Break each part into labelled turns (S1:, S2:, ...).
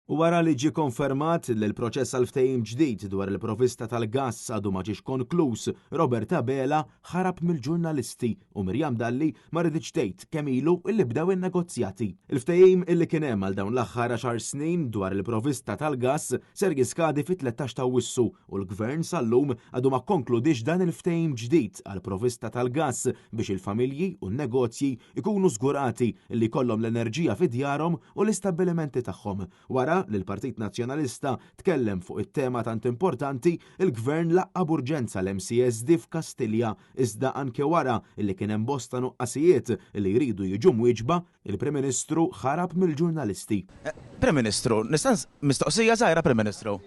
S1: U wara li ġie konfermat li l-proċess għal ftehim ġdid dwar il-provista tal-gass għadu ma ġiex konkluż, Robert Abela ħarab mill-ġurnalisti u Miriam Dalli ma riditx tgħid kemm ilu illi bdew in-negozjati. Il-ftehim illi kien hemm għal dawn l-aħħar għaxar snin dwar il-provista tal-gass ser jiskadi fit-13 ta' Awwissu u l-Gvern sal-lum għadu ma kkonkludiex dan il-ftehim ġdid għal provista tal-gass biex il-familji u n-negozji jkunu żgurati li jkollhom l-enerġija fi djarhom u l-istabbilimenti tagħhom. Wara li l-Partit Nazzjonalista tkellem fuq it-tema tant importanti, il-Gvern laqqa' b'urġenza l-MCESD f'Kastilja, iżda anke wara li kien hemm bosta nuqqasijiet li jridu jiġu mwieġba, il-Prim Ministru ħarab mill-ġurnalisti.
S2: Prim Ministru, nista' mistoqsija żgħira Prim Ministru?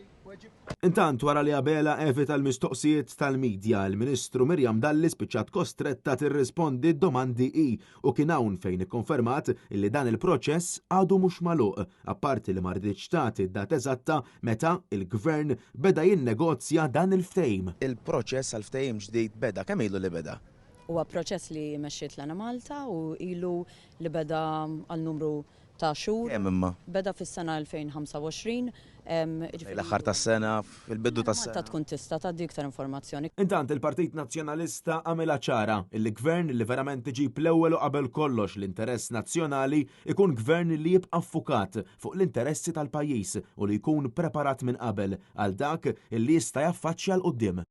S1: Intant wara li Abela evita l-mistoqsijiet tal-midja, il-Ministru Miriam Dalli spiċċat kostretta tirrispondi d-domandi hi u kien hawn fejn ikkonfermat li dan il-proċess għadu mhux magħluq, apparti li ma riditx tagħti d-data eżatta meta il-Gvern beda jinnegozja dan il-ftehim.
S2: Il-proċess għal ftehim ġdid beda, kemm ilu li beda?
S3: Huwa proċess li mexxiet l-Enemalta u ilu li beda għal numru ta' xhur.
S2: Kemm imma?
S3: Beda fis-sena 2025.
S2: L-aħħar tas-sena, fil-bidu tas-sena.
S3: Malta tkun tista' tgħaddi iktar informazzjoni.
S1: Intant il-Partit Nazzjonalista għamilha ċara li gvern li verament iġib l-ewwel u qabel kollox l-interess nazzjonali ikun gvern li jibqa' ffukat fuq l-interessi tal-pajjiż u li jkun preparat minn qabel għal dak li jista' jaffaċċja 'l quddiem.